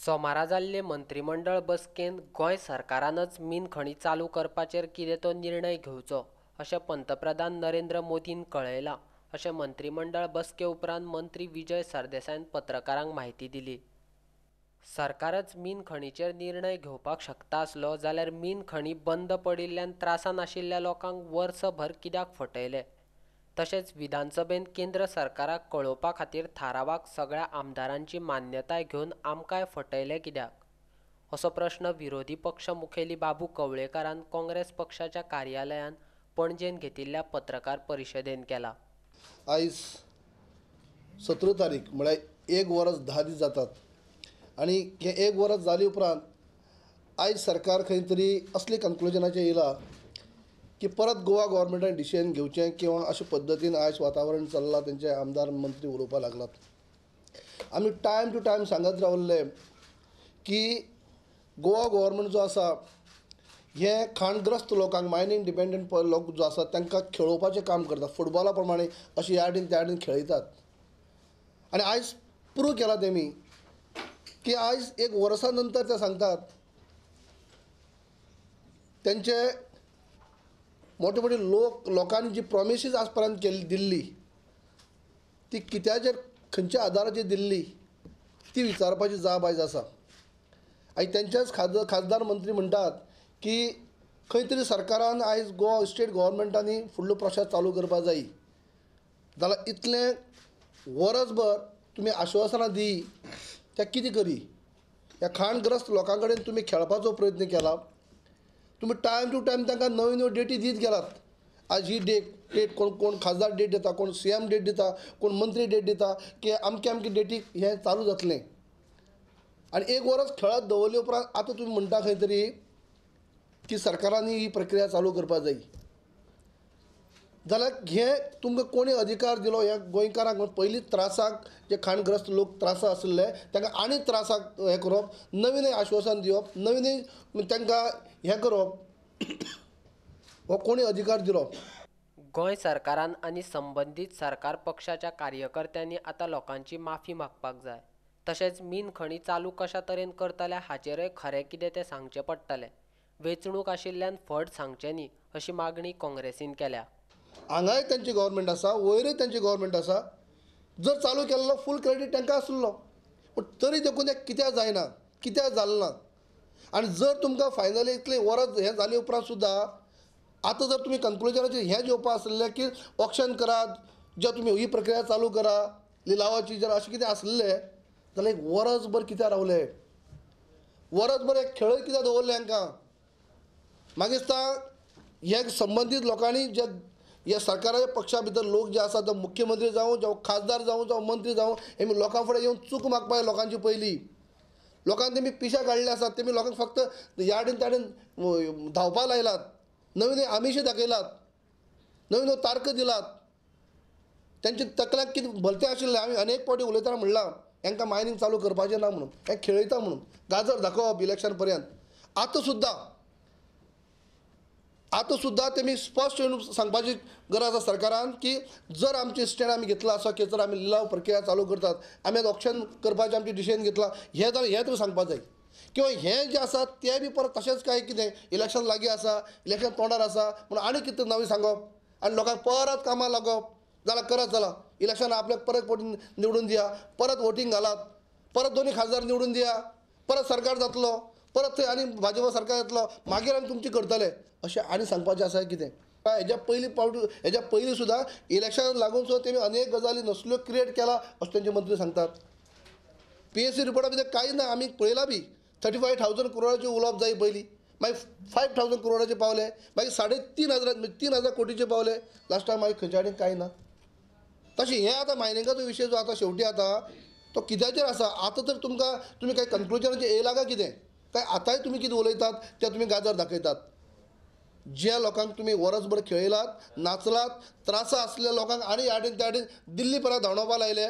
सोमारा जाल्ले मंत्रीमंडळ बसकेंत गोंय सरकारानच मीन खणी चालू करपाचेर कितें तो निर्णय घेवचो अशें पंतप्रधान नरेंद्र मोदीन कळयलां अशें मंत्रीमंडळ बसके उपरांत मंत्री विजय सरदेसायान पत्रकारांक म्हायती दिली. सरकारच मीन खणीचेर निर्णय घेवपाक शकता आसलो जाल्यार मीन खणी बंद पडिल्ल्यान त्रासान आशिल्ल्या लोकांक वर्सभर कित्याक फटयले? तशेंच विधानसभेंत केंद्र सरकाराक कळोवपा खातीर थारावाक सगळ्या आमदारांची मान्यताय घेवन आमकांय फटयले कित्याक? असो प्रश्न विरोधी पक्ष मुखेली बाबू कवळेकारान काँग्रेस पक्षाच्या कार्यालयान पणजेन घेतिल्ल्या पत्रकार परिशदेन केला. आयज 17 तारीख म्हळ्यार 1 वर्स 10 दीस जातात आनी हे 1 वर्स जाले उपरांत आयज सरकार खंय तरी असले कन्क्लुजनाचेर येयला की परत गोवा गव्हर्मेंटान डिसिजन घेवचें किंवा अशे पद्दतीन आयज वातावरण चल्लां, तेंचे आमदार मंत्री उलोवपाक लागलात. आमी टायम टू टायम सांगत रावल्ले की गोवा गव्हर्मेंट जो आसा हे खाणग्रस्त लोकांक, मायनींग डिपेंडंट लोक जो आसा तांकां खेळोवपाचें काम करता, फुटबॉला प्रमाणे अशें ह्या आडीन त्या आडीन खेळयतात. आनी आयज प्रूव केला तेमी की आयज 1 वर्सा नंतर ते सांगतात तेंचे मोठे मोठे लोक लोकांनी जी प्रॉमिसीस आज पर्यंत केल्ली दिल्ली ती कित्याचेर खंयच्या आदाराचेर दिल्ली ती विचारपाची जाब आयज आसा. आनी तेंच्याच खासदार मंत्री म्हणटात की खंय तरी सरकारान आयज गोवा स्टेट गव्हर्मेंटांनी फुडलो प्रोसेस चालू करपाक जाय. जाल्यार इतलें वरसभर तुमी आश्वासनां दी त्या कितें करी? ह्या खाणग्रस्त लोकां कडेन तुमी खेळपाचो प्रयत्न केला, तुमी टायम टू टायम तांकां नव्यो नव्यो डेटी दीत गेलात. आज ही डेट कोण कोण खासदार डेट दिता, कोण सीएम डेट दिता, कोण मंत्री डेट दिता की अमके अमके डेटीक हें चालू जातलें. आनी 1 वर्स खेळत दवरले उपरांत आतां तुमी म्हणटा खंय तरी की सरकारांनी ही प्रक्रिया चालू करपाक जाय. जाल्यार हे तुमकां कोणी अधिकार दिलो ह्या गोंयकारांक? पयलींच त्रासाक जे खाणग्रस्त लोक त्रासा आशिल्ले तांकां आनी त्रासाक हें करप, नवीन आश्वासन दिवप, नवीन तांकां हें करप, हो कोणी अधिकार दिलो? गोंय सरकारान आनी संबंदीत सरकार पक्षाच्या कार्यकर्त्यांनी आतां लोकांची माफी मागपाक जाय. तशेंच मीन खणी चालू कशा तरेन करतले हाचेरय खरें कितें तें सांगचें पडटलें. वेंचणूक आशिल्ल्यान फट सांगचें न्ही अशी मागणी काँग्रेसीन केल्या. हांगाय तेंची गव्हर्मेंट आसा, वयरूय तेंची गव्हर्मेंट आसा, जर चालू केल्लो फूल क्रेडीट तांकां आसलो, पूण तरी देखून तें कित्याक जायना, कित्याक जालें ना? आनी जर तुमकां फायनली इतलें वरस हें जाले उपरांत सुद्दां आतां जर तुमी कन्क्लुजनाचेर हें येवपा आसलें की ऑक्शन करात, जे तुमी ही प्रक्रिया चालू करा लिलावाची, जर अशें कितें आसलें जाल्यार 1 वरसभर कित्याक रावले? वरसभर एक खेळ कित्याक दवरले हांकां? मागीर हे संबंदीत लोकांनी जे ह्या सरकाराच्या पक्षा भितर लोक जे आसा, जावं मुख्यमंत्री जावं, जावं खासदार जावं, जावं मंत्री जावं, हेमी लोकां फुडें येवन चूक मागपाक लोकांची पयली. लोकांक तेमी पिशा काडले आसात, तेमी लोकांक फक्त ह्या आडीन त्या आडीन धांवपाक लायलात, नवीन नवीन आमिशे दाखयलात, नवीन नव्यो तारखो दिलात. तेंच्या तकल्यांक कितें भलतें आशिल्लें. आमी अनेक फावटी उलयतना म्हणलां हांकां मायनींग चालू करपाचें ना म्हणून, हें खेळयता म्हणून, गाजर दाखोवप इलेक्शन पर्यंत. आतां सुद्दां तेमी स्पश्ट येवन सांगपाची गरज आसा सरकारान की जर आमचें स्टँड आमी घेतलां आसा की जर आमी लिलाव प्रक्रिया चालू करतात, आमी आतां ऑक्शन करपाचें आमचें डिसिजन घेतलां, हें जाल्यार हें तुमी सांगपाक जाय. किंवा हें जें आसा तें बी परत तशेंच काय कितें इलेक्शन लागीं आसा, इलेक्शन तोंडार आसा म्हणून आनी कितें नवें सांगप आनी लोकांक परत कामां लागप, जाल्यार करत चला इलेक्शन आपल्याक परत निवडून दिया, परत वोटींग घालात, परत 2 खासदार निवडून दिया, परत सरकार जातलो, परत थंय आनी भाजपा सरकार येतलो, मागीर आमी तुमची करतले अशें आनी सांगपाचें आसा कितें? हेज्या पयलीं पावट हेज्या पयलीं सुद्दां इलेक्शनाक लागून सुद्दां तेमी अनेक गजाली नसल्यो क्रिएट केला अशें तेंचे मंत्री सांगतात. पीएसी रिपोर्टा भितर कांय ना, आमी पळयलां बी 35,000 करोडाचें उलोवप जाय पयलीं, मागीर 5,000 करोडाचे पावले, मागीर 3,500 3,000 कोटीचे पावले, लास्टाक मागीर खंयच्या कडेन कांय ना. तशें हें आतां मायनिंगाचो विशय जो आतां शेवटी आतां तो कित्याचेर आसा? आतां तर तुमकां तुमी कांय कन्क्लुजनाचेर येयला काय कितें? काय आतांय तुमी कितें उलयतात तें तुमी गाजर दाखयतात. ज्या लोकांक तुमी वरसभर खेळयलात, नाचलात, त्रासा आसल्या लोकांक आनी ह्या आडीन त्या आडीन दिल्ली परत धांवडावपाक लायले,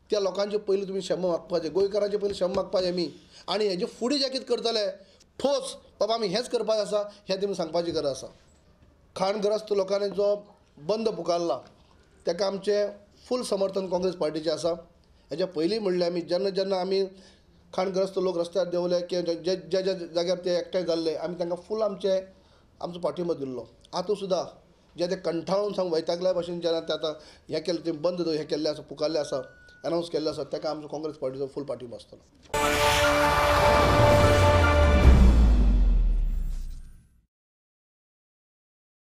त्या लोकांचे पयलीं तुमी क्षमा मागपाचें, गोंयकारांचे पयलीं क्षमा मागपाचें आमी. आनी हेजे फुडें जें कितें करतले ठोस बाबा आमी हेंच करपाचें आसा हें तुमी सांगपाची गरज आसा. खाणग्रस्त लोकांनी जो बंद पुकारला ताका आमचें फूल समर्थन काँग्रेस पार्टीचें आसा. हेज्या पयलीं म्हणलें आमी जेन्ना जेन्ना आमी खाणग्रस्त लोक रस्त्यार देंवले किंवा जे ज्या ज्या जाग्यार ते एकठांय जाल्ले आमी तांकां फूल आमचे आमचो पाठिंबो दिल्लो. आतां सुद्दां जे ते कंठाळून सांग वैतागल्या भाशेन जेन्ना ते आतां हें केलें तें बंद हें केल्लें आसा, पुकारलें आसा, अनावन्स केल्लें आसा, ताका आमचो काँग्रेस पार्टीचो फूल पाठिंबो आसतलो.